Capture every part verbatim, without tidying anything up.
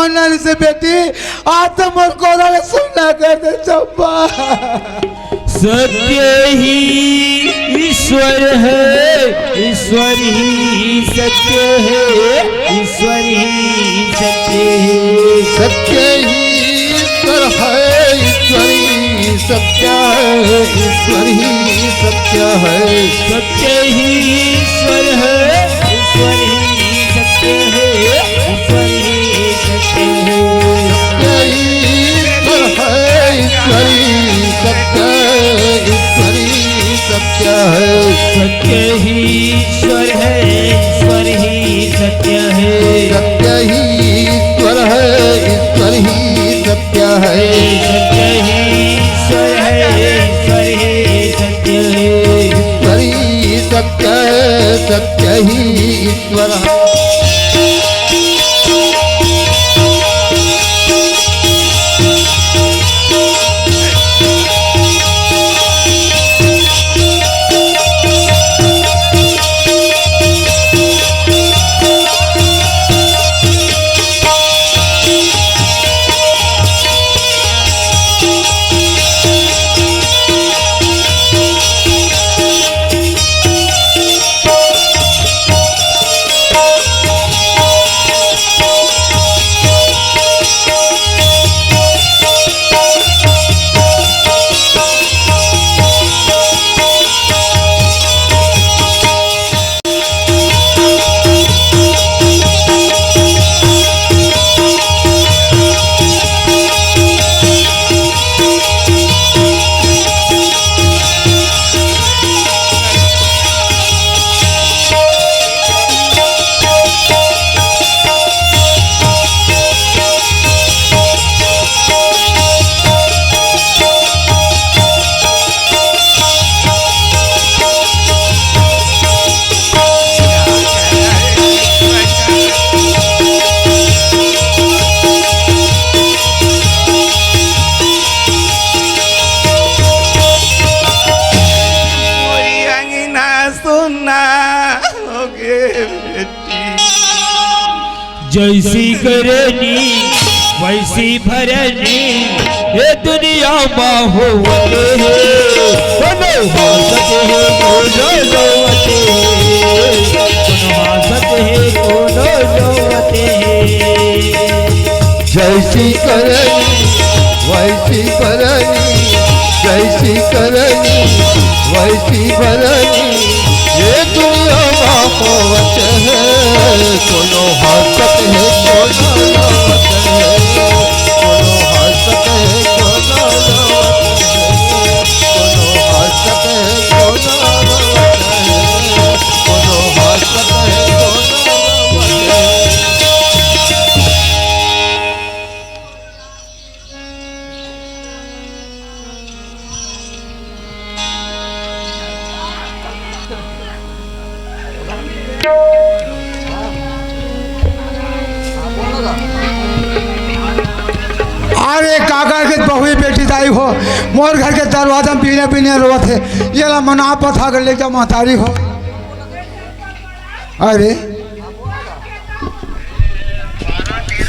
नन से बेटी, आज तो मोर कोरा ले सुन्ना कर दे चंपा। सत्य ही ईश्वर है, ईश्वर ही सत्य है, ईश्वर ही सत्य है। सत्य ही ईश्वर है, ईश्वर ही सत्य है, ईश्वर ही सत्य है। सत्य ही ईश्वर है, ईश्वर ही सत्य है, ईश्वर ही सत्य है। सत्य ही ईश्वर है, ईश्वर ही सत्य है, ईश्वर ही सत्य है। सत्य ही ईश्वर है, ईश्वर ही सत्य है। सत्य ही ईश्वर है, ईश्वर ही सत्य है। सत्य ही ईश्वर है, ईश्वर ही सत्य है। ईश्वर ही सत्य है, सत्य ही ईश्वर है। मोरी अंगना सुन्ना होगे बेटी। जैसी करनी वैसी भरनी, ये दुनिया मा होवत हे। कोनो हंसत हे, कोनो रोवत हे, कोनो हंसत हे, कोनो रोवत हे। जैसी करनी वैसी भरनी, जैसी करनी वैसी भरनी, ये दुनिया मा होवत हे। कोनो हंसत हे, कोनो रोवत हे, कोनो हंसत हे, कोनो रोवत हे, कोनो हंसत हे, कोनो रोवत हे, कोनो हंसत हे, कोनो रोवत हे। अरे काका के बहुई बेटी दाई हो, मोर घर के दरवाजा में बिने बिने रोवत हे। ये ला मना पथा के ले जा महतारी हो। अरे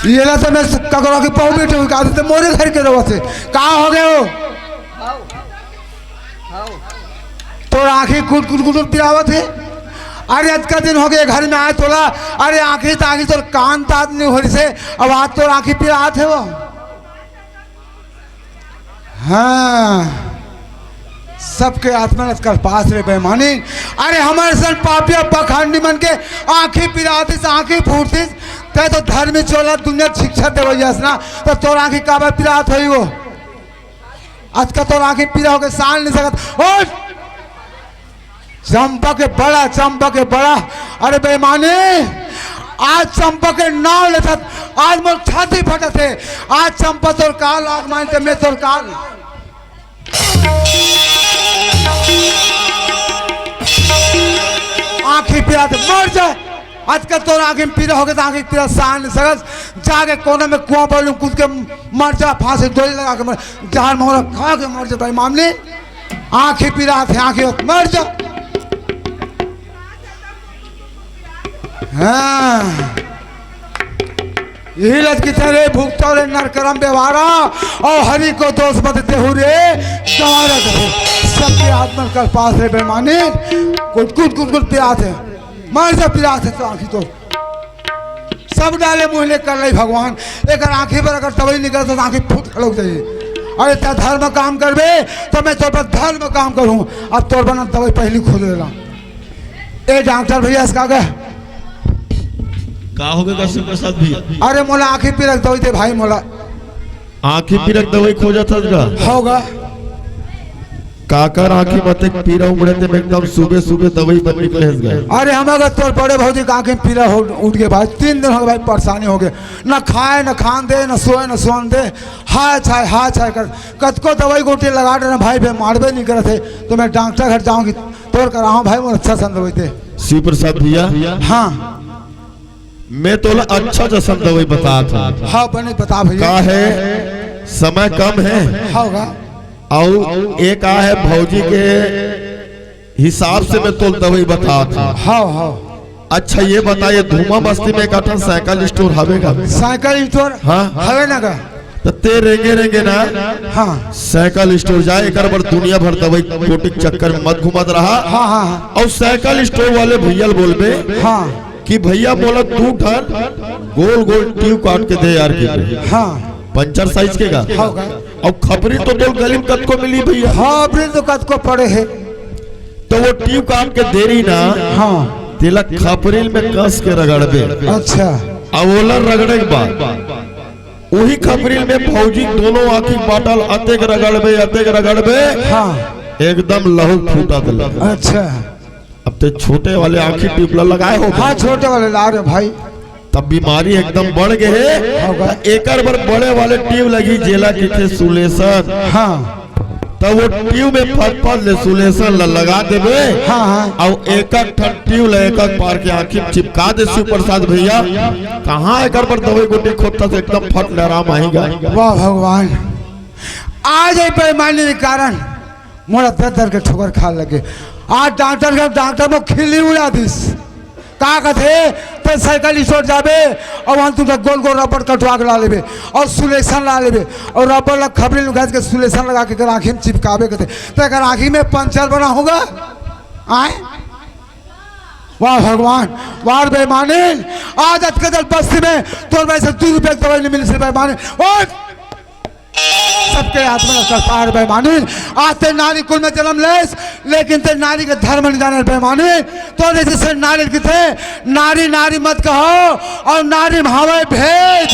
ये ला तो मैं ककरो के बहु बेटी हूँ, का तो मोरे घर के रोवत हे। का हो गए हो? तोर आँखी कुट कुट कुट पिरावत हे। अरे अतका दिन हो गए घर में आए तोला। अरे आँखी ताकि तोर कान तात नहीं हो रही से, अब आज तोर आँखी पिरात हे वो। हाँ, सबके आत्मा ल कलपास रे बेईमानी। अरे हमर सन पापिया पखंडी मन के आँखी पिरातिस, आँखी फूटतिस, तै तो धर्मी चोला दुनिया शिक्षा देवैया अस ना, तो तोर आँखी काबर पिरात होई वो? अतका तोर आँखी पीरा होके साल नहीं सकत। उठ! चंपा के बड़ा, चंपा के बड़ा। अरे बेईमानी, आज चंपा के नाम लेथस, आज मोर छाती फटत हे। आज चंपा तोर काल आग मानते, मैं तोर काल। आँखी पीरा ते मर जा। अतका तोर आँखी में पीरा होगे त आँखी पीरा सहन नइ सकस। जाके कोना में कुआँ पर कूद के मर जा, फांसी डोरी लगा के मर, जहर महुरा खा के मर जा भाई मामली। आँखी पीरा थे, आँखी मर जा। हाँ। यही लत किथे रे भुगतो रे नरकरम व्यवहारा, और हरि को दोष मत देहु रे गंवारा कथे। सबके आत्मन कर पास रे बेईमानी, कुट कुट कुट कुट पिरात हे, मर जा पिरात हे तो आँखी तो। सब डाले मुँह ले कर लई भगवान, एकर आँखी पर अगर दवाई निकल तो आँखी फूट खड़क जाई। अरे ते धर्म काम करबे तो मैं तोर पर धर्म काम करूँ। अब तोर बना दवाई पहली खोज लेला। ए डॉक्टर भैया, इसका का? का हो गे कश्यप प्रसाद भैया? अरे मोला आँखी पीरा के दवाई दे भाई मोला। आँखी पीरा के दवाई खोजत हस गा? होगा। काकर आँखी म अतेक पीरा उमड़े ते एकदम सुबह सुबह दवाई बर निकले हस गा? अरे हम अगर तोर बड़े भौजी के आँखी पीरा हो उठ गे भाई, तीन दिन हो गे भाई, परेशानी हो गे, ना खाए ना खान दे, ना सोए ना सोन दे, हाय छाय हाय छाय कर, कतको दवाई गोटी लगा देना भाई, बे मारबे नहीं करत हे, तो मैं डॉक्टर घर जाऊँगी। तोर कराहूँ भाई, मोर अच्छा सन दवाई दे। शिव प्रसाद भैया, हाँ। मैं तोला अच्छा जसन दवाई बतात हूँ। हाँ, बने बता भैया। का है, समय कम है। हाँ, होगा। अउ एक आ है भौजी के हिसाब से मैं तोला दवाई बतात हूँ। हाँ, हाँ। अच्छा ये बता, ये धुमा बस्ती में एक ठन साइकिल स्टोर हवे का? Cycle store? हाँ। हवे ना का? त ते रेंगे रेंगे ना, हाँ। साइकिल स्टोर जाए, एकर बर दुनिया भर दवाई गोटी के चक्कर में मत घूमत रहा। हाँ, हाँ, हाँ। अउ साइकिल स्टोर वाले भैया ल बोलबे हाँ। कि भैया मोला दू ठन गोल गोल ट्यूब काट के दे यार, कि हाँ। पंचर साइज के का? हाँ, का? अउ खपरी तो तोर गली में कतको मिली भैया। खपरी तो कतको पड़े हे। तो वो ट्यूब काट के दे रही ना, हाँ। तेला खपरी में कस के रगड़बे। अच्छा। अउ ओला रगड़े के बाद उही खपरी में भौजी दोनों आँखी बाटल अतेक रगड़बे, अतेक रगड़बे, हाँ। एकदम लहू फूटत ले। अच्छा। अब ते छोटे वाले आँखी ट्यूब ला लगाए हो। हाँ, छोटे वाले ला रहे भाई। तब बीमारी एकदम बढ़ गे हे। होगा। त एकर बर बड़े वाले ट्यूब लगी, जेला किथे सुलेशन। हाँ। त वो ट्यूब में फर फर ले सुलेशन ला लगा देबे। हाँ, हाँ। अउ एक एक ठन ट्यूब ला एक एक पार के आँखी में चिपका दे शिव प्रसाद भैया। कहाँ एकर बर दवाई गोटी खोजथस, एकदम फट ले आराम आही गा। वाह भगवान, आज ये बेईमानी के कारण मोला दर दर के ठोकर खाए लगे। आज डॉक्टर के डॉक्टर मोर खिल्ली उड़ा दिस। का कथे, ते साइकिल स्टोर जाबे अउ वहाँ तुमका गोल गोल रबड़ कटवा के ला लेबे अउ सुलेशन ला लेबे अउ रबड़ ला खपरी में घस के सुलेशन लगा के एकर आँखी में चिपकाबे कथे, त एकर आँखी में पंचर बना होगा। आए वाह भगवान, वाह बेईमानी। आज अतके दल बस्ती में तोर वैसे दू रुपया के दवाई नहीं मिली से बेईमानी। ओए सबके आत्मा ला करपार बेईमानी। आज ते नारी कुल में जन्म लेस, लेकिन ते नारी के धर्म नहीं जाने बेईमानी। तो जैसे नारी किथे, नारी नारी मत कहो, अउ नारी में हवे भेद,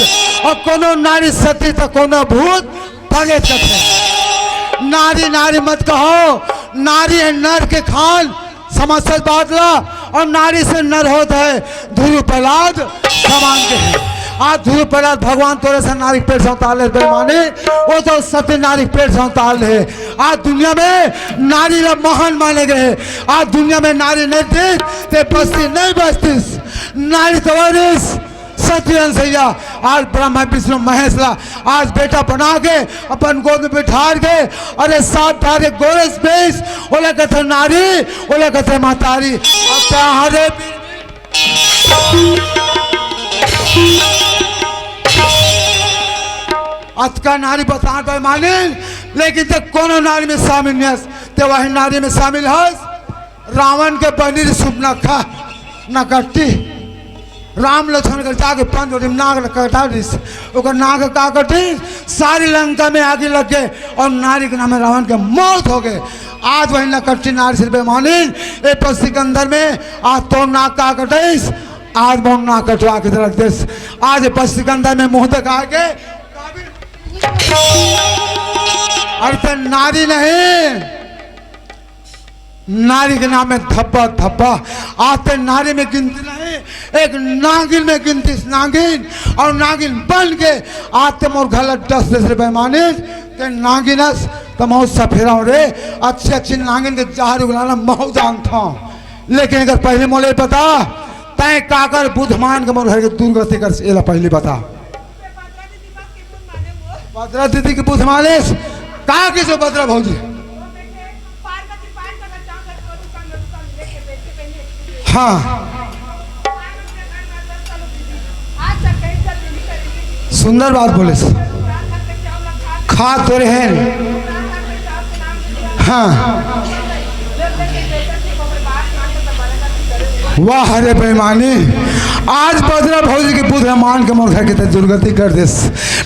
अउ कोनो नारी सती त कोनो भूत पगे चढ़े। नारी नारी मत कहो, नारी है नर के खान, समझ से बात ला, अउ नारी से नर होत है, ध्रुव प्रहलाद समान के है। आज ध्रुव प्रहलाद भगवान तोरे से नारी के पेट से उतार ले बेईमानी, वो तो सती नारी के पेट से उतार ले। आज दुनिया में नारी ला महान माने गए। आज दुनिया में नारी नहीं थी, ते बस्ती नहीं बस्तीस, नारी तवारिस सती अंसैया। आज ब्रह्मा विष्णु महेश ला आज बेटा बना के अपन गोद में बिठार के, अरे सात धारे गोरस बेस, ओला कथे नारी, ओला कथे महतारी। अब ते हरे अतका नारी बतात बेईमानी, लेकिन ते कोनो नारी में शामिल नहीं हस, ते वही नारी में शामिल हस। रावण के बहिनी सुपनखा नकट्टी, राम लक्ष्मण के जाके पंचवटी में नाग कटा दिस। ओकर नाग का कटी, सारी लंका में आगी लग गए अउ नारी के नाम रावण के मौत हो गए। आज वही नकट्टी नारी से बेईमानी, ए पर सिकंदर में आज तो नाग का कटिस, आज मोर नाक कटवा के रख देस। आज ए पर सिकंदर में मुंह दिखा के, अरे ते नारी नहीं, नारी के नाम में धब्बा धब्बा। आज ते नारी में गिनती नहीं, एक नागिन में गिनती, नागिन अउ नागिन बन के आज ते मोर घर ला डस देस रे बेईमानी। ते नागिन अस त महूँ सफेरा हूँ रे। अच्छी अच्छी नागिन के जहर उगलाना महूँ जानता हूँ, लेकिन अगर पहले मोले बता, तैं काकर बुध मान के मोर घर के दुर्गति कर, एला पहले बता। बदरा दीदी के बुध मालिस, का किसो बदरा भौजी? हाँ। सुंदर बात बोले। खा तो रहे। हाँ। वाह रे बेईमानी। आज बदरा भौजी के पुत्र मान के मोर घर के ते दुर्गति कर देस।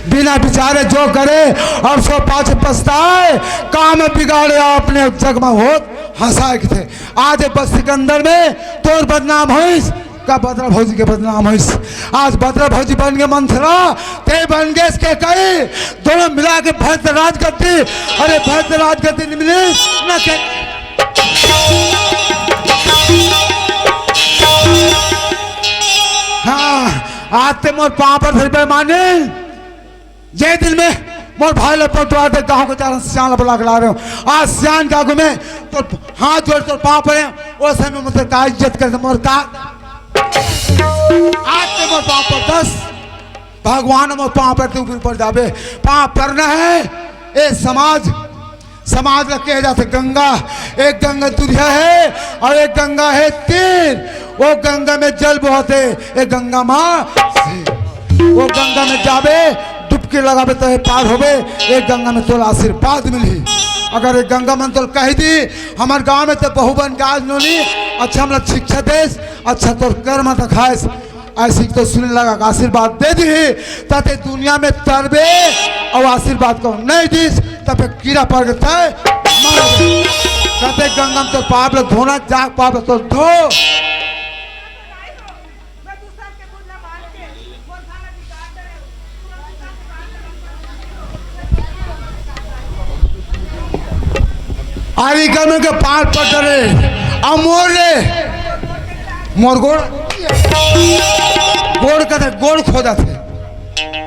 बिना विचारे जो करे और सो पाछे पछताए। काम बिगाड़े अपने जग में होत हंसाए के थे। आज बस्ती के अंदर में तोर बदनाम होइस, का बदरा भौजी के बदनाम होइस। आज बदरा भौजी बन के मंथरा, ते बन गेस के कई, दोनों मिला के भैंस राजगद्दी। अरे भैंस राजगद्दी नहीं मिली ना के। हाँ, आज ते मोर पाँव पर धर बेईमानी। जे दिन में मोर भाई ला पटवा दे, गाँव के चार सियान ला बुला के ला रहे हो। आज सियान के आगू में तो हाथ जोड़ तोर पाँव पड़े, ओ समय मोर का इज्जत कर दे, मोर का। आज ते मोर पाँव पर दस, भगवान मोर पाँव पर ते ऊपर ऊपर जाबे, पाँव पर न है। ए समाज, समाज ला कहे जाथे गंगा, एक गंगा दुरिहा है और एक गंगा है तीर। वो गंगा में जल बहथे, एक गंगा माँ से। वो गंगा में जाबे, डुबकी लगाबे तो पार होबे। एक गंगा में तोला आशीर्वाद मिलही। अगर एक गंगा मन तोल कह दी, हमार गांव में तो बहु बन के आज नोनी, अच्छा हमला शिक्षा देस, अच्छा तोर कर्म दिखाएस, ऐसी तो सुन लगा के आशीर्वाद दे दी, ताते दुनिया में तरबे और आशीर्वाद को नहीं दीस, तब कीड़ा पड़ के तय मर गए। कहते गंगा में तो पाप लो धोना, जाग पाप लो तो धो। आरी गमे के पार पटरे, अमोर रे, मोर गोड़, गोड़ कथे, गोड़ खोदा थे।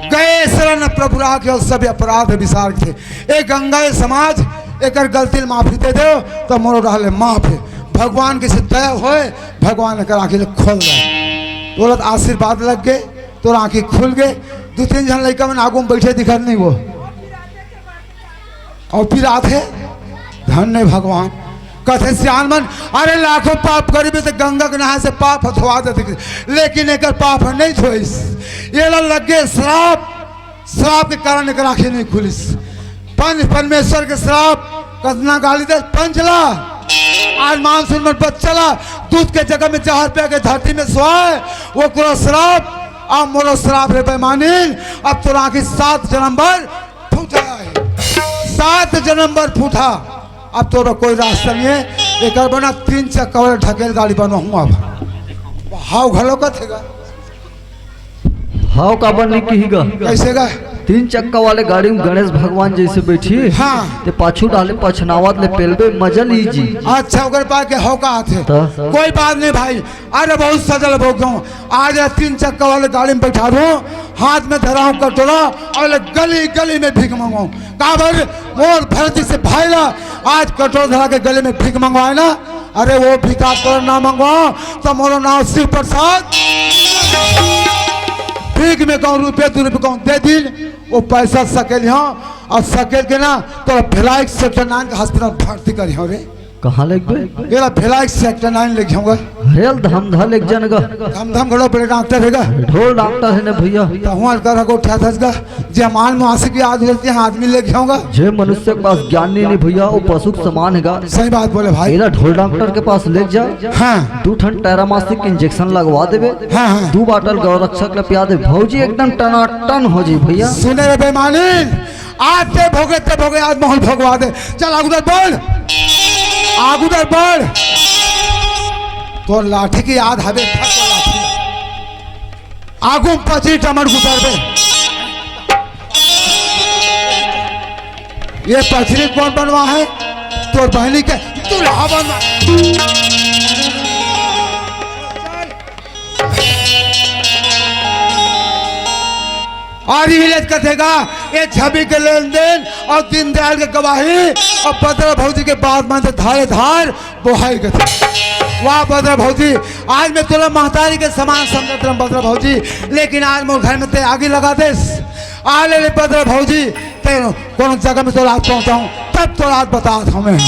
गए शरण प्रभु राखे और सभी अपराध विसार थे। ए गंगा, ए समाज, एकर गलती ल माफी दे दो, तो मोरो रहले माफ है। भगवान के से दया होए, भगवान एकर आँखी ल खोल दे। तोला त आशीर्वाद लग गए, तोर आँखी खुल गए। दू तीन झन लइका मन आगू में बैठे दिखत नहीं वो। और फिर आथे, धन्य भगवान। कथे सियान मन, अरे लाखों पाप करिबे तो गंगा के नहाए से पाप हथवा देथे, लेकिन एकर पाप ह नहीं धोइस। ये ला लगे श्राप, श्राप के कारण एकर आँखें नहीं खुलिस। पंच परमेश्वर के श्राप, कतना गाली दे पंच ला। आज मानसून में बच्चा ला दूध के जगह में जहर पिया के धरती में सोए, वो करो श्राप। अब मोरो श्राप रे बेईमानिन, अब तोर आँखी सात जन्म भर फूटा है, सात जन्म भर फूटा। अब तोर कोई रास्ता नहीं है। एकर बना तीन चक्का वाला ढकेल गाड़ी बनवाहूँ अब। हाव घलो कथे गा। हाव काबर नहीं किही गा? कैसे गा? तीन चक्का वाले गाड़ी में गणेश भगवान जैसे बैठी, हाँ। ते पाछू डाले पछनावत ले पेलबे मजा लीजी। अच्छा, ओकर पास के हव का आथे? त? कोई बात नहीं भाई, अरे बहुत सजल भोग जाऊं। आज ये तीन चक्का वाले गाड़ी में बैठा दूं, हाथ में धराऊं कटोरा और गली गली में भीख मंगवाऊं। काबर मोर भरती से भाई ला आज कटोरा धरा के गली में भीख मंगवाए ना, अरे वो भिखार तोर ना मंगवाओ, तो मोरो नाम शिव प्रसाद। भीख में कहूँ, रुपये दो रुपये कहूँ दे दिन, वो पैसा सकेल हो और सकेल के ना तोरा भिलाई सेक्टर नाइन के हॉस्पिटल भर्ती करी हो रे। कहाँ लेगबे? एला भिलाई सेक्टर नाइन ले जाऊंगा। रेल धमधा ले जाने का। धमधा घड़ो बड़े डॉक्टर है गा। ढोल डॉक्टर है ना भैया। तो हुआ कर को उठा था गा। जे मान मुआसिक याद होती है, आदमी लेके आऊंगा। जे मनुष्य के पास ज्ञान नहीं, नहीं भैया, वो पशु के समान है गा। सही बात बोले भाई। एला ढोल डॉक्टर के पास ले जा। हाँ। दू ठन टैरामासिक इंजेक्शन लगवा देबे। हाँ, हाँ। दू बाटल गौ रक्षक ला पिया दे। भौजी एकदम टनाटन हो जी भैया। सुने रे बेईमानी, आज ते भोगे, ते भोगे, आज माहौल भोगवा दे। चल आगू दर बढ़, आगू दर बढ़। तो लाठी की याद हवे, फट लाठी। आगू पचरी टमट गुजरबे। ये पचरी कौन बनवा है? तोर बहनी के दुल्हा बनवा। और ये ले कथेगा, ये छवि के लेन देन और दीनदयाल के गवाही और बदरा भौजी के बात मानते धारे धार बोहाई गथे। वाह बदरा भौजी, आज मैं तोला महतारी के समान समझत रहूं बदरा भौजी, लेकिन आज मोर घर में ते आगी लगा देस। आ ले, ले बदरा भौजी, ते कोनो जगह में तोला आज पहुंचाऊं, तब तोला आज बतात हूं मैं।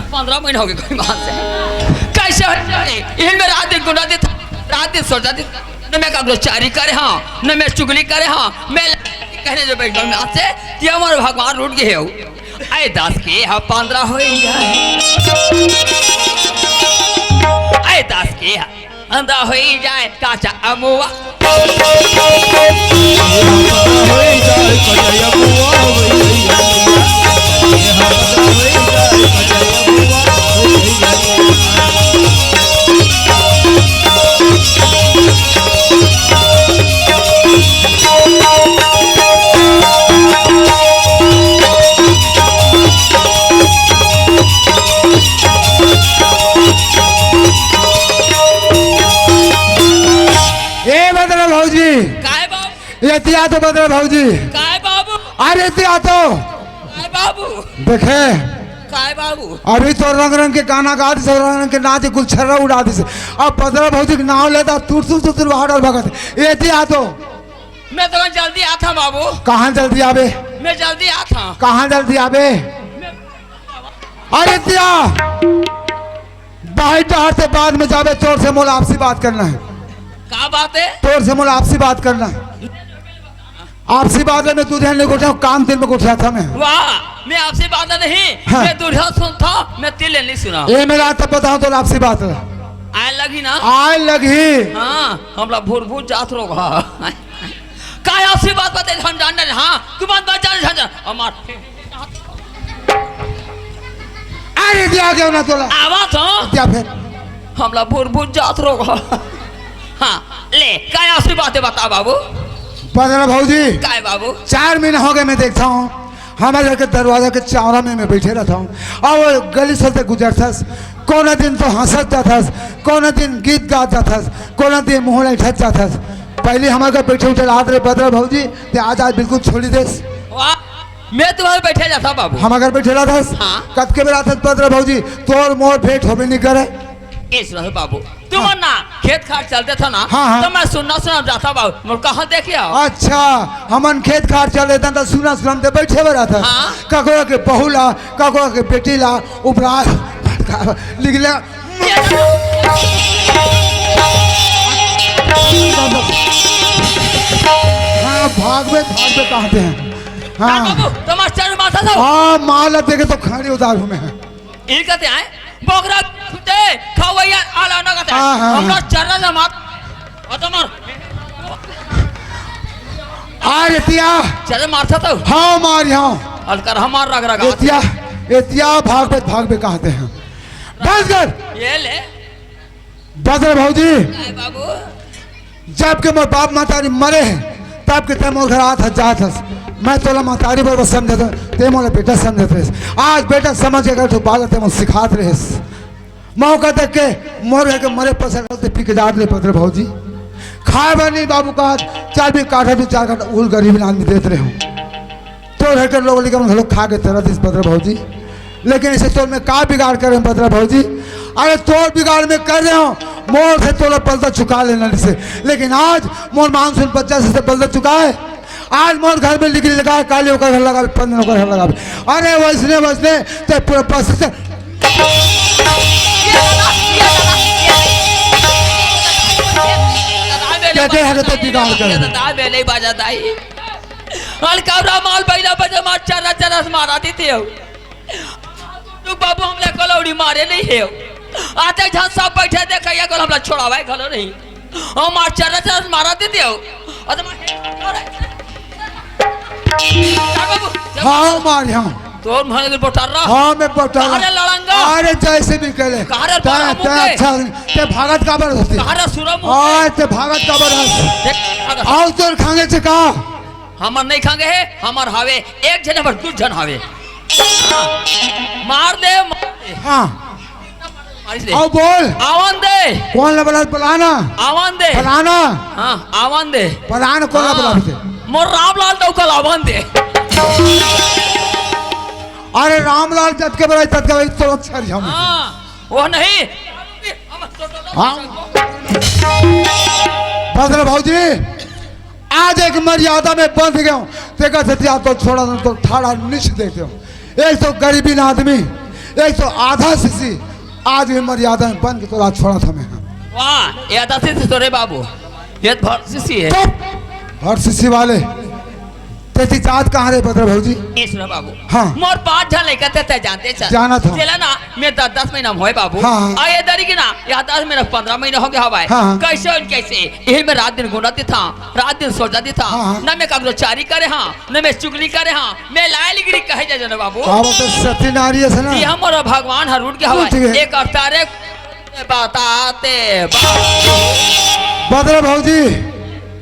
पंद्रह महीना हो गए कोई बात से। कैसे हो जाए? यही में रात दिन गुना दिन, रात दिन सोचा दिन, न मैं ककरो चारी करे हाँ, न मैं चुगली करे हाँ, मैं कहने जो बैठ में से, ये हमारे भगवान रूठ गए हो। ऐ दस के हा पंद्रह हो ही जाए, ऐ दस के हा पंद्रह हो ही जाए, काचा अमुआ। ए बदरा भौजी, काय बाबू? एती आ तो बदरा भौजी। काय बाबू? अरे एती आ तो। काय बाबू? देखे, काय बाबू? अभी तो रंग रंग के गाना गा दिस, रंग रंग के नाच, गुलछर्रा उड़ा दिस। अब बदरा भौजी के नाम लेता, तुरतुर तुरतुर बाहर डाल भगत। एती आ तो। मैं तो जल्दी आता बाबू। कहाँ जल्दी आबे? मैं जल्दी आता। कहाँ जल्दी आबे? अरे दिया, बाहर डहर से बाद में जाबे, तोर से मोला आपसी बात करना है। का बात है? तोर से मोला आपसी बात करना है। आपसी बात में तू ध्यान नहीं गोठा, काम दिन में गोठा था मैं। वाह, मैं आपसी बात नहीं, हाँ। मैं दूरिहा सुन था, मैं तिल नहीं सुना। ये मेरा तब बताओ तो आपसी बात। आए लगी ना? आए लगी। हाँ, हमला भूर भूर जात रोग हा। काय आपसी बात बते हम जान रहे, हाँ? तू बात बात जान, जान, जान। हमार अरे दिया गया ना तोला। आवा तो। दिया फिर। हमला भूर भूर जात रोग। हाँ, ले, काय आपसी बात है बता बाबू। बदरा भौजी। काय बाबू? चार महीना हो गए मैं देखता हूँ, हमारे घर के दरवाजा के चावरा में मैं बैठे रहता हूँ। और वो गली से गुजरतस, कोनो दिन तो हंसत जातस, कोनो दिन गीत गात जातस, कोनो दिन मुँह लैठत जातस। पहले हमारे घर बैठे उठे रात रे बदरा भौजी, ते आज, आज बिल्कुल छोड़ी देस। वाह, मैं तुम्हारे बैठे जाता बाबू। हमारे घर बैठे रहतस? हाँ। कतके बेर आतस बदरा भौजी, तोर मोर भेंट होबे नहीं करे। इस रहे बाबू, तुम हाँ। ना खेत खार चल देता ना, हाँ, हाँ। तो मैं सुनना सुना जाता बाबू, मोर कहाँ देखे आओ? अच्छा, हमन खेत खार चल देता तो सुना सुना ते बैठे हुए रहता। हाँ। ककरो के बहू ला, ककरो के बेटी ला, उपरा, निकले। हाँ, भागवे, भागवे कहते हैं। हाँ। बाबू, तुम्हार चल माथा था। हाँ, माला देखे तो खाड़ी उधार हूँ मैं। ई कहते हैं, बोकरा छूटे, खवैया आला ना कहते हैं। हाँ, हाँ, हमरा हाँ। चरना जमात, और तुम्हार आ रेतिया। चल मारता तो। हाँ, मार यहाँ। अलकर हमार रग रग आते। एतिया, एतिया भागबे, भागबे कहते हैं। बस कर। ये ले। बदरा भौजी, काय बाबू? जब के मोर बाप महतारी मरे हे, तब के तैं मोर घर आत हस, जात हस। मैं तोला महतारी बरोबर समझत हस, तैं मोला बेटा समझत रहेस। आज बेटा समझ के एक ठो बात तैं मोला सिखात रहेस। मौका देख के मोर घर के मरे पसर ते पी के जात रहे बदरा भौजी। खाए बर नहीं बाबू का, चार भी काठा, दू चार काठा उल गरीब आदमी देत रहे हूँ। तोर घर के लोग लेके मन घलो खा के तरत इस बदरा भौजी, लेकिन ऐसे तोर में का बिगाड़ करे हूँ बदरा भौजी? अरे तोर बिगाड़ में कर रहे हो, मोर से तोला बलदा चुका लेना से, लेकिन आज मोर मानसून बच्चा से, से बलदा चुका है। आज मोर घर में लिख लगा है, काली ओकर घर लगा, पंद्रह ओकर घर लगा। अरे वैसने वैसने ते पूरा बस से कहते हैं तो बिगाड़ कर। दादा, मैं नहीं बाजा दाई। अलकौरा माल बैला बजे मार चरा चरा से मारा देते हो। तू बाबू हमला कलौड़ी मारे नहीं है। आते झन सब बैठे देखे, ये कल हमला छोड़ावे घलो नहीं। हम मार चरा चरा से मारा देते हो। अरे मार, बाबू, हाँ, मार यहाँ। तोर मन के बोटार रहा। हाँ, मैं बोटार रहा। अरे लड़ंगा। अरे जैसे भी कहले। कहाँ रे तै, बाबू तै के? अच्छा, तै भागत काबर होती? कहाँ रे सुरम ओए, तै भागत काबर हस? देख, भागत। आओ तोर खांगे से का? हमर नहीं खांगे है, हमर हावे, एक झन हमर दू झन हावे। हाँ। मार दे, मार दे। हाँ। मारिस दे। आओ बोल। आवन दे। कौन ला बुला, बुलाना? आवन दे। बुलाना। हाँ, आवन दे। बुलाना, कौन ला हाँ। बुलाते? मोर रामलाल डौका ला आवन दे। अरे रामलाल जतके बड़ाई ततके बड़ाई तो अच्छा रिहा। हाँ, वो नहीं। हाँ। बदरा भौजी, आज एक मर्यादा में बंध गया हूँ। तेकर से आप तो छोड़ा, तो ठाड़ा निच देते हो। एक तो गरीबी ना आदमी, एक तो आधा शीशी आज भी मर्यादा में बन के तोला छोड़ा था मैं। वाह, ये आधा शीशी तो रे बाबू, ये तो भर शीशी है। चुप, भर शीशी वाले। तेरी जात कहाँ रे बदरा भौजी? ये सुनो बाबू। हाँ। मोर पाँच झन लइका थे, ते जानते चल। जाना था। चला ना, मैं दस, दस महीना में होए बाबू। हाँ, हाँ। आ ये दरी की ना, या दस महीना, पन्द्रह महीना हो गया हवा है। हाँ, हाँ। कैसे उन कैसे? यही मैं रात दिन गुना देता, रात दिन सोचा देता। हाँ, हाँ। ना मैं काकरो चारी करे हाँ, ना मैं चुगली करे हाँ, मैं लाय लिगरी कहे जा जाना बाबू। का बात है, सती नारी है से ना? ये हमरो भगवान हरुण के हवा ठीक है। एक अवतारे बताते बा- बदरा भौजी,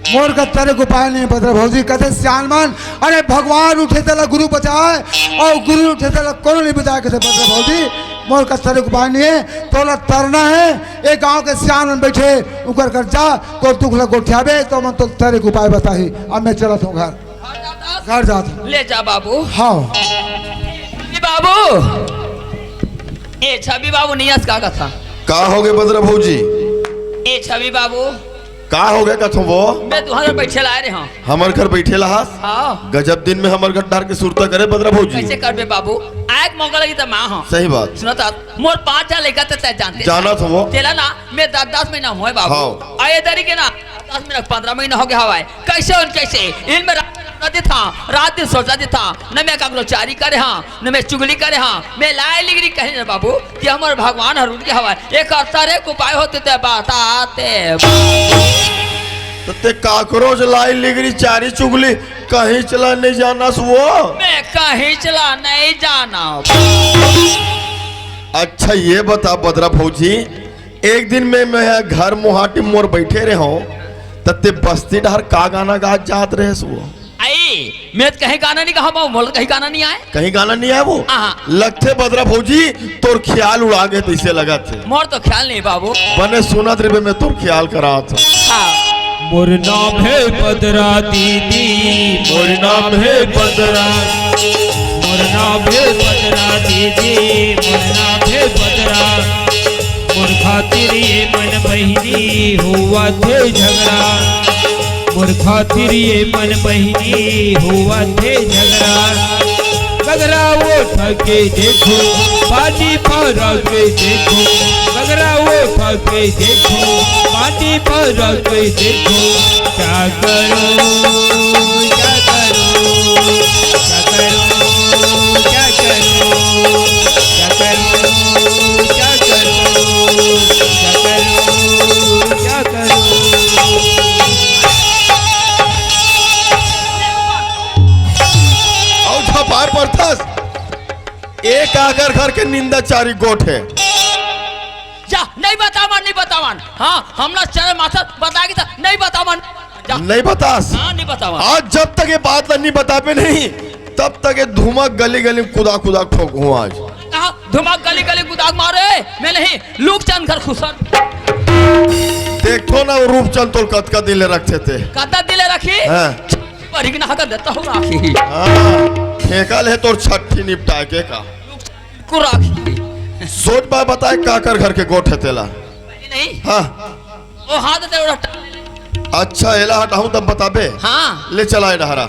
मोर कत्ता ले उपाय नहीं बदरा भौजी, कथे सियान मन, अरे भगवान उठे तेला गुरु बचाए, और गुरु उठे तेला कोनो नहीं बचाए, कथे बदरा भौजी, मोर कत्ता ले उपाय नहीं है, तोला तरना है, ये गांव के सियान मन बैठे, उकर कर जा, तो दुख ला गोठियाबे, तो मन तो तेरे उपाय बताही। अब मैं चलत हूँ घर, घर जात हूँ। ले जा बाबू। हाँ। ए बाबू, ए छवि बाबू, नियस का कथा? का हो गए बदरा भौजी? ए छवि बाबू, का हो गए कथो वो? मैं तुहर घर बैठे लाए रहे हूँ। हमर घर बैठे लहास? हाँ। गजब दिन में हमर घर डार के सुरता करे बदरा भौजी। कैसे करबे बाबू? आए के मौका लगी त माँ हो। सही बात। सुनो तो, मोर पाँच झन लइका ते तै जानते। जाना था वो। तेला ना, मैं दस, दस महीना हुए बाबू। हाँ। आए दरी के ना, दस महीना, पन्द्रह महीना हो गया हवा है। कैसे उन कैसे? इनमें रात दिन सोचा देता, रात दिन सोचा देता। न मैं काकरो चारी करे हाँ, न मैं चुगली करे हाँ, मैं लाय लिगरी कहे ना बाबू, कि हमर भगवान हरुण के हवा है। एक अवतारे उपाय होते ते बताते। तो ते काकरो जे लाय लिगरी चारी चुगली कहीं चला नहीं जाना सु वो? मैं कहीं चला नहीं जाना। अच्छा ये बता बदरा भौजी, एक दिन में मैं घर मुहाटी मोर बैठे रहे हूँ, त ते बस्ती डहर का गाना गात जात रहे सु वो? आई, मैं तो कहीं गाना नहीं कहा बाबू, मोला कहीं गाना नहीं आए। कहीं गाना नहीं आए वो? हाँ। लगथे बदरा भौजी, तोर ख्याल उड़ा गे तइसे लगत हे। मोर तो ख्याल नहीं बाबू। बने सुनत रहिबे, मैं तोर ख्याल करात हूँ। हाँ। मोर नाम हे बदरा दीदी, मोर नाम हे बदरा, मोर नाम हे बदरा दीदी, मोर नाम हे बदरा। मोर खातिर ये मन बहिनी होवत हे झगड़ा, मोर खातिर ये मन बहिनी होवत हे झगड़ा। गगरा उठा के देखो, पानी भरा के देखो, गगरा उठा के देखो, पानी भरा के देखो। क्या करो, क्या करो, क्या करो, क्या करो, क्या करो, क्या करो, क्या करो, क्या करो। अउ झपार परथस। ए काकर घर के निंदा चारी गोठ हे। जा, नहीं बतावन, नहीं बतावन। हाँ, हमला चले माथर बता के था, नहीं बतावन। जा। नहीं बतास। हाँ, नहीं बतावन। आज जब तक ये बात ला नहीं बताबे नहीं, तब तक ये धुमक गली गली में कुदा कुदा ठोकहूँ आज। कहा, धुमक गली गली कुदा मारे, मैं नहीं, लूक चंद घर खुसर। देखो ना, वो रूपचंद तोर कतका दिल रखथे ते। कतका दिल रखी? हाँ। बड़ी ना हका देता हो राखी। हाँ, ठेका ले तोर छठी निपटा के का। को राखी। सोच बा बताए काकर घर के गोठ हे तेला। नहीं। हाँ। ओ हाथ दे उड़ा। अच्छा, एला हटाहूँ तब बताबे। हाँ। ले चला ए डहरा।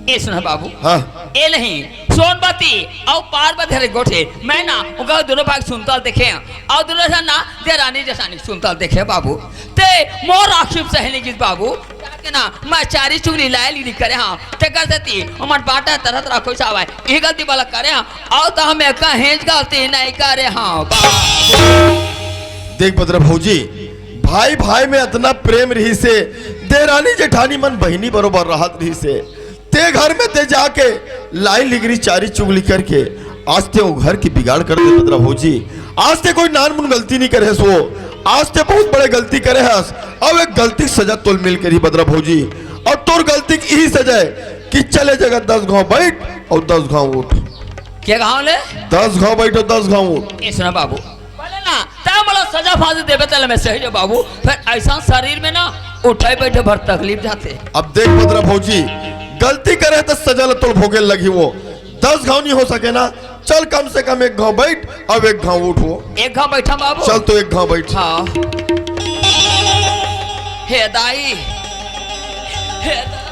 ए सुन बाबू। हाँ। ए नहीं, सोनबती अउ पार्वती हरे गोठ हे। मैं ना, ओकर दोनों भाग सुनता देखे। अउ दोनों झन ना, देरानी जेठानी सुनता देखे बाबू। ते मोर आखिर सहेली गीत बाबू। जाके ना, मैं चारी चुगली लाय लीली करे हाँ। तेकर सेती, हमर बाटा तरह तरह खोइसा हवय। ई गलती वाला करे हाँ। अउ त हमें कहीं गलती नहीं करे हाँ बाबू। देख बदरा भौजी, भाई भाई में अतना प्रेम रहिसे, देरानी जेठानी मन बहिनी बरोबर रहत रहिसे। ते घर में ते जाके लाय लिगरी चारी चुगली करके आज ते वो घर की बिगाड़ कर दे बदरा भौजी। आज ते कोई नानमुन गलती नहीं करे हस वो, आज ते बहुत बड़े गलती करे हस। अब एक गलती की सजा तोल मिल करी बदरा भौजी, अउ तोर गलती की यही सजा हे कि चले जगह दस घाव बैठ अउ दस घाव उठ। के घाव ले? दस घाव बैठ अउ दस घाव उठ। ए सुना बाबू, पहले ना, तै मोला सजा फांसी देबे, तले में सही रे बाबू। फिर ऐसा शरीर में ना, उठे बैठे भर तकलीफ जाथे। अब देख बदरा भौजी, गलती करे त सजा ल तोल भोगे लगही वो। दस घाव नहीं हो सके ना, चल कम से कम एक घाव बैठ, अब एक घाव उठ वो। एक घाव बैठा बाबू। चल तो एक घाव बैठ। हाँ। हे दाई, हे दा-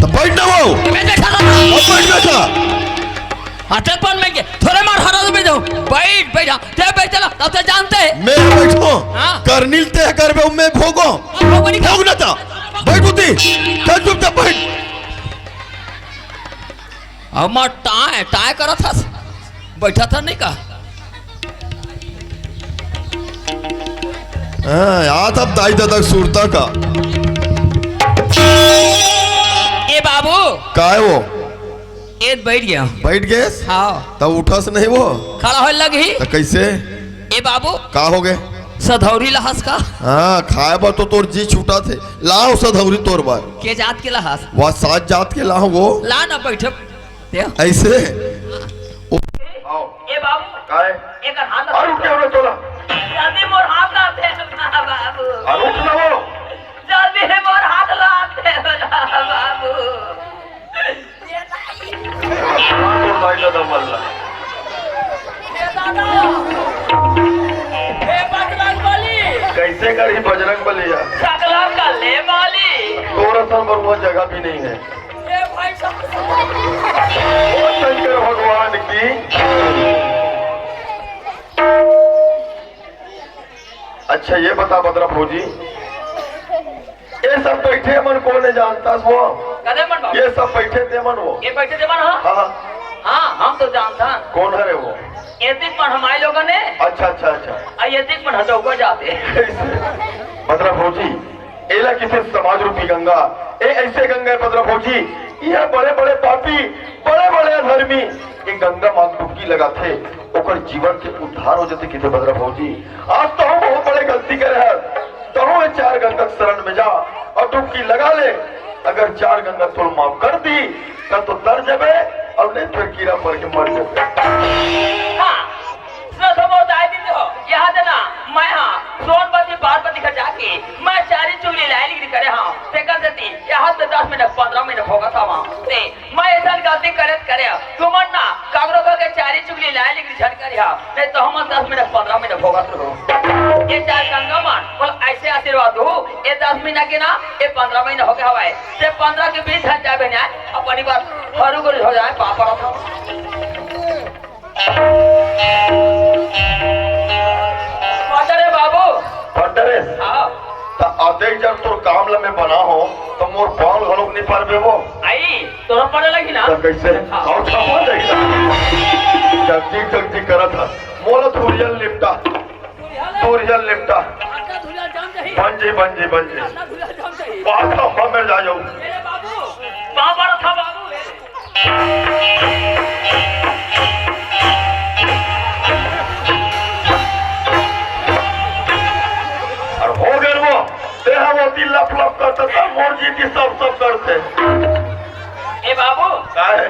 तो बैठ ना वो। मैं बैठा था। अब बैठ बेटा। हाँ, चल, पान में के, थोड़े मार हरा दे, बैठ जाओ। बैठ, बैठ, हाँ, ते बैठ, चला, तब ते जानते हैं। मैं बैठो, हाँ। करनिल ते करबे, मैं भोगो। हाँ, भोगो नहीं। भोग ना था। बैठ उती, चल चुपचाप बैठ। अब मार टाय, टाय करा था, बैठा था नहीं का? हाँ, याद अब दाई दादा सुरता का। ए बाबू। काय वो? ए बैठ गया। बैठ गए? हाँ। तब उठस नहीं वो? खड़ा होए लग ही। तो कैसे? ए बाबू। का हो गए? सधौरी लहस का? हाँ, खाए बर तो तोर जी छूटा थे। लाओ सधौरी तोर बर। के जात के लहस? वह सात जात के लाओ वो। ला ना बैठे। ते? ऐसे? ओ, आओ। ए बाबू। काय? एकर हाथ अरे उठ के हमने तोला। जल्दी मोर हाथ ला दे ना बाबू। अरे उठ ना वो। जल्दी मोर हाथ ला दे ना बाबू। तोर भाई का दम मल्ला। ए दादा। ए बजरंग बली। कैसे करी बजरंग बलिया? सकला का ले माली। तोर असन बर वो जगह भी नहीं है। ए भाई साहब। ओ शंकर भगवान की। अच्छा, ये बता बदरा फौजी, ये सब बैठे मन कोन हे जानता वो? कदे मन बाबू? ये सब बैठे ते मन वो? ये बैठे ते मन, हाँ? हाँ, हाँ। हाँ, हम तो जानता। कोन हरे वो? एतिक मन हमारे लोगन हे। अच्छा, अच्छा, अच्छा। आ एतिक मन हटौका जाते। कैसे? बदरा फौजी, एला किथे समाज रूपी गंगा, ए ऐसे गंगा हे बदरा फौजी, ये बड़े-बड़े पापी, बड़े-बड़े अधर्मी, ये गंगा माँ डुबकी लगाथे, ओकर जीवन के उद्धार हो जाथे किथे बदरा फौजी। आज तहूँ बहुत बड़े गलती करे हस, तहूँ ये चार गंगा के शरण में जा अउ डुबकी लगा ले। अगर चार गंगा तोल माफ कर दी, तब तो तर जबे, अउ नहीं फिर कीड़ा पड़ के मर जबे। हाँ। सुनो तो मोर दाई दीदी हो, यहाँ देना, मैं हाँ, सोनपति पार्वती घर जाके, मैं चारी चुगली लाए लिख करे हाँ, तेकर देती, यहाँ से दस मिनट, पन्द्रह मिनट होगा था वहाँ, ते, मैं ऐसा गलती करे, करे, तुमन ना, कागरो घर के चारी चुगली लाए लिख झट कर यहाँ, नहीं तो हम दस मिनट, पन्द्रह मिनट होगा तो हो। ये चार गंगा मान, बोल ऐसे आशीर्वाद हो, ये दस महीना के ना, ये पन्द्रह महीना हो गया हवा है, ते पन्द्रह के बीस हजार बने आए, अपनी बात, हरू गुरु हो जाए, पापा रखा। पटरे बाबू। पटरे? हाँ। त अतेक जब तोर काम ल मैं बना हो, त मोर पाँव घलोक नहीं परबे वो। आई, तोरा पड़े लगी ना। त कैसे? हाँ। और छपा जाई ना। जगजी, जगजी करत ह। मोला धुरिया ल निपटा। धुरिया ले। धुरिया ल निपटा। आटा धुरिया जाम जाही। बन जी, बन जी, बन जी। आटा धुरिया जाम जाही। बात हम मेर जा जाऊ। ए बाबू, बाबा रखा बाबू। अउ हो गे वो, तेहा वो दिल लप लप करथे, तब मोर जी की सब सब करथे। ए बाबू। का हे?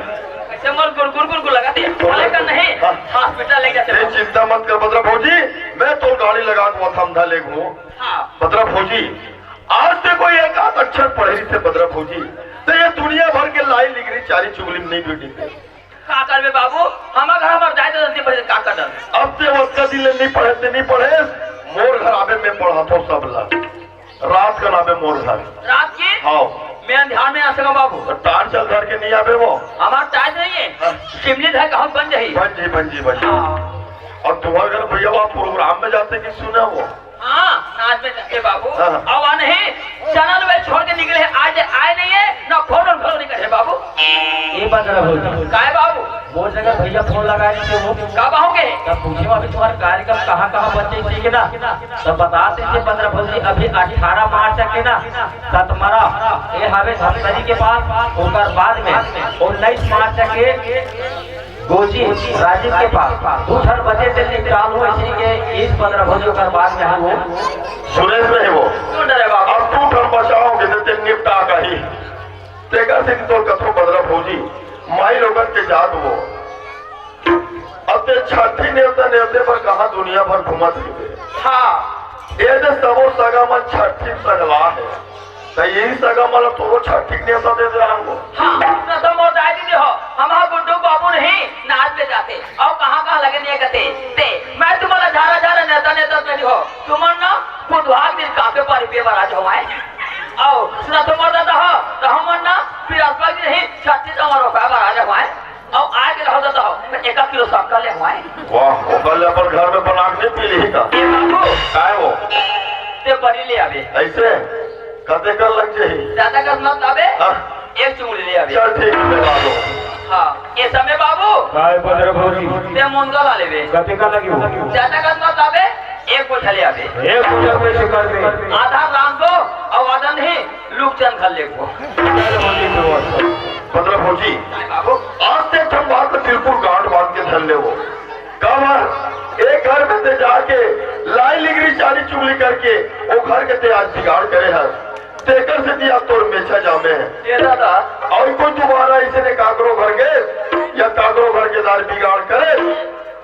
कैसे मोर गुरगुर गुरगुर लगा दे? तो भले का नहीं, हाँ। हॉस्पिटल ले जाते ए, बाबू। चिंता मत कर बदरा भौजी, मैं तो गाड़ी लगा दूँ, थमधा ले घूम। हाँ। बदरा भौजी, आज ते कोई एक आध अक्षर पढ़े रहिते बदरा भौजी, त ये दुनिया भर के लाई लिख रही चारी चुगली में नहीं भेटी थे। का करबे बाबू, हमर घर हमर जाए तो नहीं पढ़े, का कर? अब ते ओतका दिन ले नहीं पढ़े, ते नहीं पढ़े, मोर घर आबे मैं पढ़ाथो सब ला। रात कन आबे मोर घर। रात के? हाँ। मैं अंधियार में आ सका बाबू। तो टार्च धर के नहीं आबे वो। हमार टार्च नहीं है। हाँ। सिमली धर के हम बन जाही। बन जी, बन जी, बन जी। हाँ। अउ तुम्हार घर भैया वहाँ प्रोग्राम में जाते कि सुना वो? हाँ, नाच में जाते बाबू। हाँ, हाँ। अब आ नहीं, चैनल में छोड़ के निकले हैं, आज आए नहीं है, ना फोन और घर निकले बाबू। ये बात जरा बोल। काय बाबू? वो जगह भैया फोन लगाए नहीं थे वो। कब आओगे? तब पूछे अभी तुम्हारा कार्यक्रम कहाँ कहाँ बचे ठीक है ना? तब बताते थे बदरा भौजी अभी अठारह मार्च के ना सतमरा ये हवे धमतरी के पास, ओकर बाद में उन्नीस मार्च के गोजी राजीव के पास दू ठन बचे ते निकाल हो इसी के इस बदरा भौजी ओकर बाद में हम वो। सुरेश नहीं वो। सुन रहे बाबू। अब दू ठन बचाओगे ते निपटा कही। तेकर से तो कथो बदरा भौजी, माई लोगन के जात वो। अब ते छठी नेवता नेवते बर कहाँ दुनिया भर घूमत रहिबे। हाँ। ये दे सबो सगा मन छठी सगला हे। त यही सगा मन ला तोरो छठी नेवता दे दे रहंगो। हाँ, न तो मोर दाई दीदी हो, हम हा गुड्डू बाबू नहीं, नाच ले जाते। अउ कहाँ कहाँ लगे नहीं कहते। ते, मैं तुम्हारा झारा झारा नेवता नेवता नहीं हो। तुमन ना बुधवार दिन काफे पर रुपये बर आ जाओ आए। अउ, न तो मोर दादा हो, तो हमन ना बृहस्पति दिन ही छठी हमारो का बर आ जाओ आए। अउ आए के रहो दादा हो, त एक किलो शक्कर ले हुआ है। वाह, ओकर ले अपन घर में बना के नहीं पी ली का? ए बाबू, काय हो? ते बरी ले आबे। ऐसे? कते कर लग जाही? ज्यादा कस मत लाबे। हाँ। एक चुंगली ले आबे। चल ठीक है बाबू। हाँ, ए समय बाबू। काय बदर भौजी? ते मुनगा ला लेबे। कते का लगी हो? ज्यादा कस मत लाबे, एक बोझा ले आबे। एक बोझा में से कर दे। आधा राम को, अउ आधा नहीं, लुकचन खा लेबो। चल भौजी, तो अच्छा। बदर भौजी, काय बाबू? आज ते एक ठन बात बिल्कुल गांठ बांध के धर लेबो। काबर एक घर में ते जाके लाई लिगरी चारी चुगली करके ओ घर के ते आज बिगाड़ करे हस। तेकर से दिया तोर मेछा जामे हे। ए दादा। अउ कोई दोबारा अइसने काकरो घर के या काकरो घर के दार बिगाड़ करे,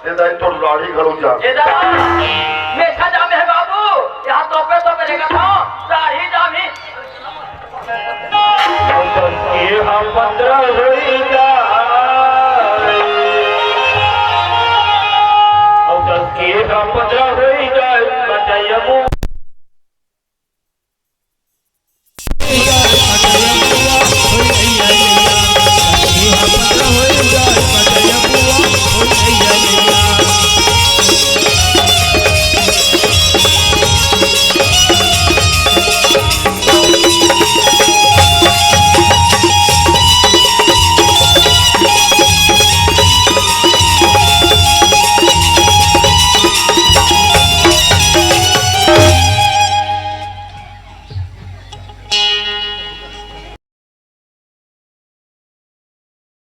ते दाई तोर लाड़ी घलो जा। ए दादा, मेछा जामे हे बाबू, यहाँ तोपे तोपे लेगा था, दाढ़ी जामी। ये हम पंद्रह